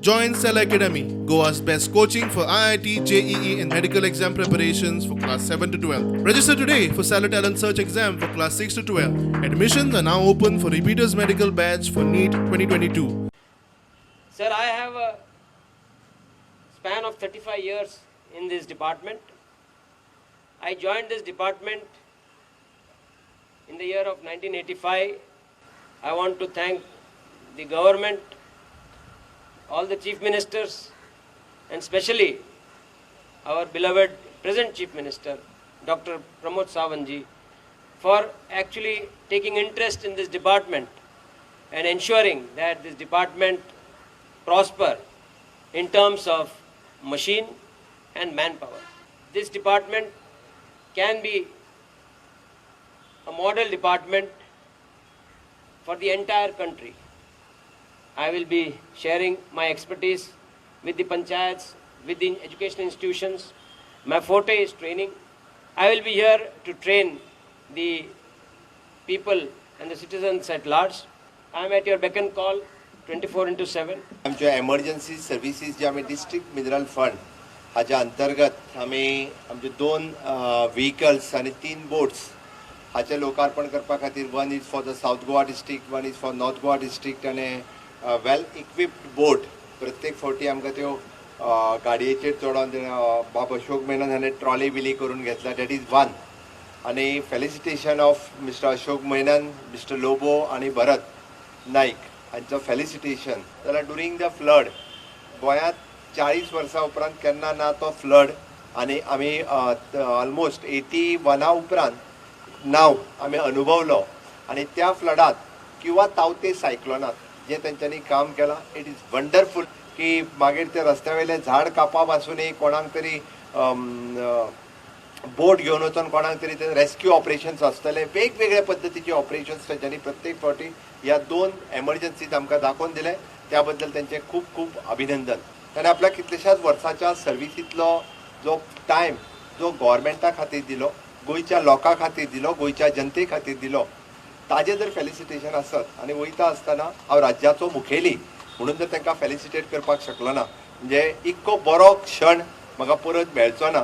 Join Cell Academy, Goa's best coaching for IIT, JEE, and medical exam preparations for class 7 to 12. Register today for Stellar Talent Search exam for class 6 to 12. Admissions are now open for repeaters medical batch for NEET 2022. Sir, I have a span of 35 years in this department. I joined this department in the year of 1985. I want to thank the government, all the chief ministers, and especially our beloved present chief minister, Dr. Pramod Sawant ji, for actually taking interest in this department and ensuring that this department prosper in terms of machine and manpower. This department can be a model department for the entire country. I will be sharing my expertise with the panchayats, with the education institutions. My forte is training. I will be here to train the people and the citizens at large. I am at your beck and call 24 into 7. आमच्यो emergency services जे आमी district mineral fund हाच्या अंतर्गत आमी आमचे दोन vehicles आनी तीन boats हाचें लोकार्पण करपा खातीर, one is for the South Goa district, one is for North Goa district आनी वेल इक्विप्ड बोट. प्रत्येक फावटी आमकां त्यो गाडयेचेर चडोन बाब अशोक मेनन हाणें ट्रॉली बिली करून घेतला. That is one. आनी felicitation of mister Ashok Menon, mister Lobo आनी भरत नाईक हांचो फेलिसिटेशन. जाल्यार ड्युरींग the flood, गोंयांत 40 वर्सां उपरांत केन्ना ना तो फ्लड आनी आमी ऑलमोस्ट 81 उपरांत नाव आमी अनुभवलो आनी त्या फ्लडात किंवा तावते सायक्लोनात जे तेंच्यांनी काम केलां, it is wonderful की मागीर ते रस्त्या वयलें झाड कापप आसूनी, कोणाक तरी बोट घेवन वचोन कोणाक तरी ते रेस्क्यू ऑपरेशन्स आसतले, वेगवेगळ्या पद्दतीचे ऑपरेशन्स तेंच्यांनी प्रत्येक फावटी ह्या दोन एमर्जन्सीत आमकां दाखोवन दिले. त्या बद्दल तेंचें खूब खूब अभिनंदन. ताणें आपल्या कितल्याशाच वर्साच्या सर्विसींतलो जो टायम जो गोवोरमेंटा खातीर दिलो, गोंयच्या लोकां खातीर दिलो, गोंयच्या जनते खातीर दिलो, ताजें जर फेलिसिटेशन आसत आनी वयता आसतना हांव राज्याचो मुखेली म्हणून जर तांकां फेलिसिटेट करपाक शकलो ना, म्हणजे इतको बरो क्षण म्हाका परत मेळचो ना.